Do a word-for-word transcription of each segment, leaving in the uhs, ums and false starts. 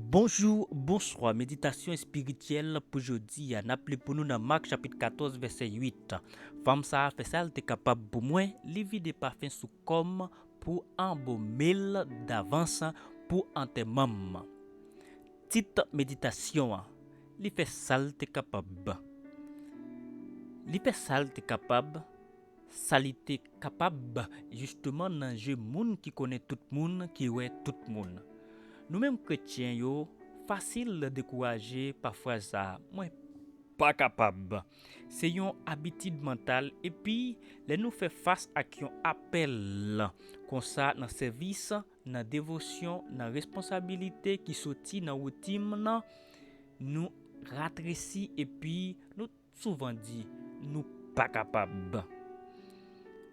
Bonjou, bonswa. Meditasyon espirityèl pou jodi a. N ap li pou nou nan Mak chapit katòz, vèsè uit. Fanm sa a fè sa l te kapab pou mwen, li vide pafen sou kò m pou anbome l davans pou antèman m. Tit meditasyon an, li fè sa l te kapab. Li fè sa l te kapab, sa li te kapab, jisteman nan je moun ki konnen tout moun, ki wè tout moun. Nou menm kretyen yo, fasil dekouraje pa fraz sa a, mwen pa kapab. Se yon abitid mantal, epi lè nou fè fas ak yon apèl konsa nan sèvis, nan devosyon, nan responsabilite ki soti nan woutin nan, nou ratresi epi nou souvan di nou pa kapab.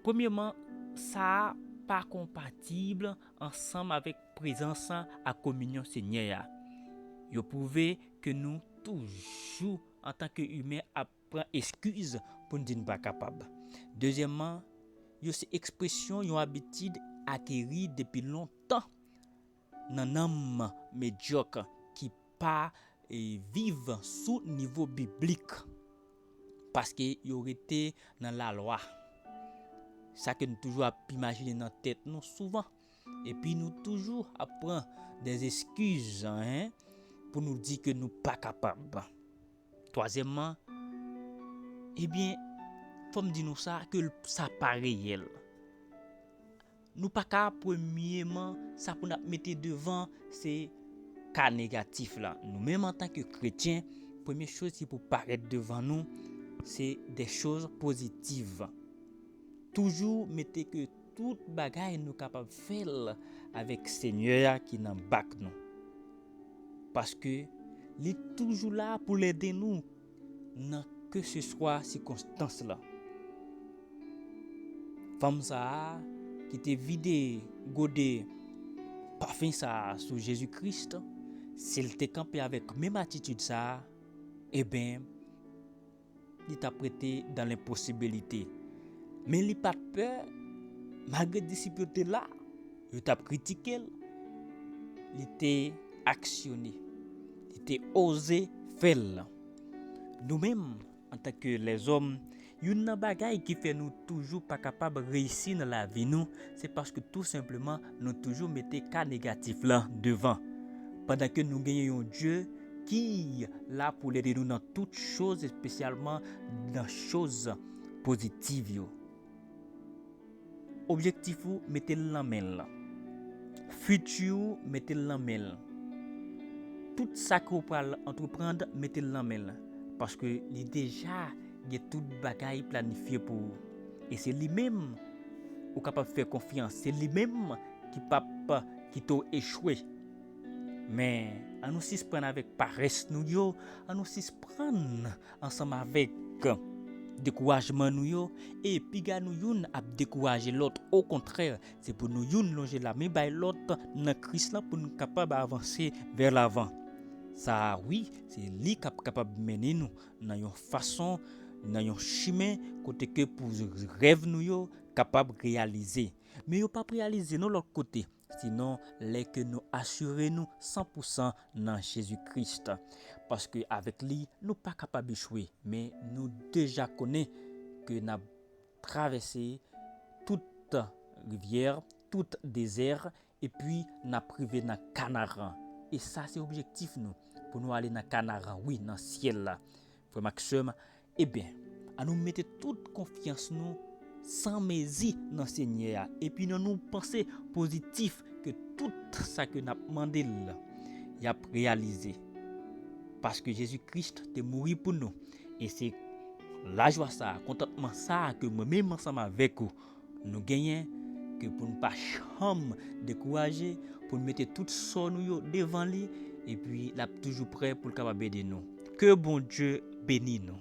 Premyeman, sa a pa konpatib ansanm avèk prezans ak kominyon Senyè a. Yo pwouve ke nou toujou, antanke imen, ap pran eskiz pou n di n pa kapab. Dezyèmman, yo se ekspresyon yon abitid akeri depi lontan nan nanm medyòk ki pa, e, viv sou nivo biblik, paske yo rete nan lalwa. Sa ke nou toujou ap imajine nan tèt nou souvan. Epi nou toujou ap pran dè eskiz, en, pou nou di ke nou pa kapab. Twazyèmman, ebyen, fò m di nou sa, ke l, sa pa reyèl. Nou pa ka, premyeman, sa pou n ap mete devan, se ka negatif la. Nou menm, antanke kretyen, premye choz ki pou parèt devan nou, se dè choz pozitif. Toujou mete ke tout bagay nou kapab fè l avèk Senyè a ki nan bak nou. Paske li toujou la pou l ede nou nan keseswa sikonstans la. Fanm sa a ki te vide gode pafen sa a sou Jezi Kris, si l te kanpe avèk menm atitid sa a, eben, li t ap rete dan lenposibilite. Men li pa t pè, malgre disip yo te la, yo t ap kritike l, li te aksyone, li te oze fè l. Nou menm, antanke lèzòm, youn nan bagay ki fè nou toujou pa kapab reyisi nan lavi nou, se paske tou senpleman nou toujou mete ka negatif la devan. Pandan ke nou genyen yon Dye ki la pou l ede nou nan tout choz, espesyalman nan choz pozitif yo. Objektif ou, mete l nan men l. Fiti ou, mete l nan men l. Tout sa ke w pral antreprann, mete l nan men l. Paske li deja gen tout bagay planifye pou ou. E se li menm ou kapab fè konfyans. Se li menm ki p ap kite w echwe. Men, ann nou sispann avèk parès nou yo, ann nou sispann ansanm avèk dekourajman nou yo, e piga nou youn ap dekouraje lòt. Okontrè, se pou nou youn lonje lamen bay lòt nan Kris lan pou nou kapab avanse vè lavan. Sa a, wi, se li k ap kapab mennen nou nan yon fason, nan yon chimen kote ke pou rèv nou yo kapab reyalize. Men yo p ap reyalize non lòt kote, sinon lè ke nou asire nou san pou san nan Jezi Kris. Paske avèk li, nou pa kapab echwe, men nou deja konnen ke n ap travèse tout rivyè, tout dezè, epi n ap rive nan Kanaran. E sa se objektif nou, pou nou ale nan Kanaran, wi, nan syèl la. Frè m ak sè m, ebyen, ann nou mete tout konfyans nou san mezi nan Senyè a, epi ann nou panse pozitif ke tout sa ke n ap mande l, y ap reyalize. Paske Jezi Kris te mouri pou nou, e se lajwa sa a, kontantman sa a ke mwen menm ansanm avèk ou, nou genyen, ke pou n pa janm dekouraje, pou n mete tout sò nou yo devan li, epi l ap toujou prè pou l kapab ede nou. Ke Bondye beni nou.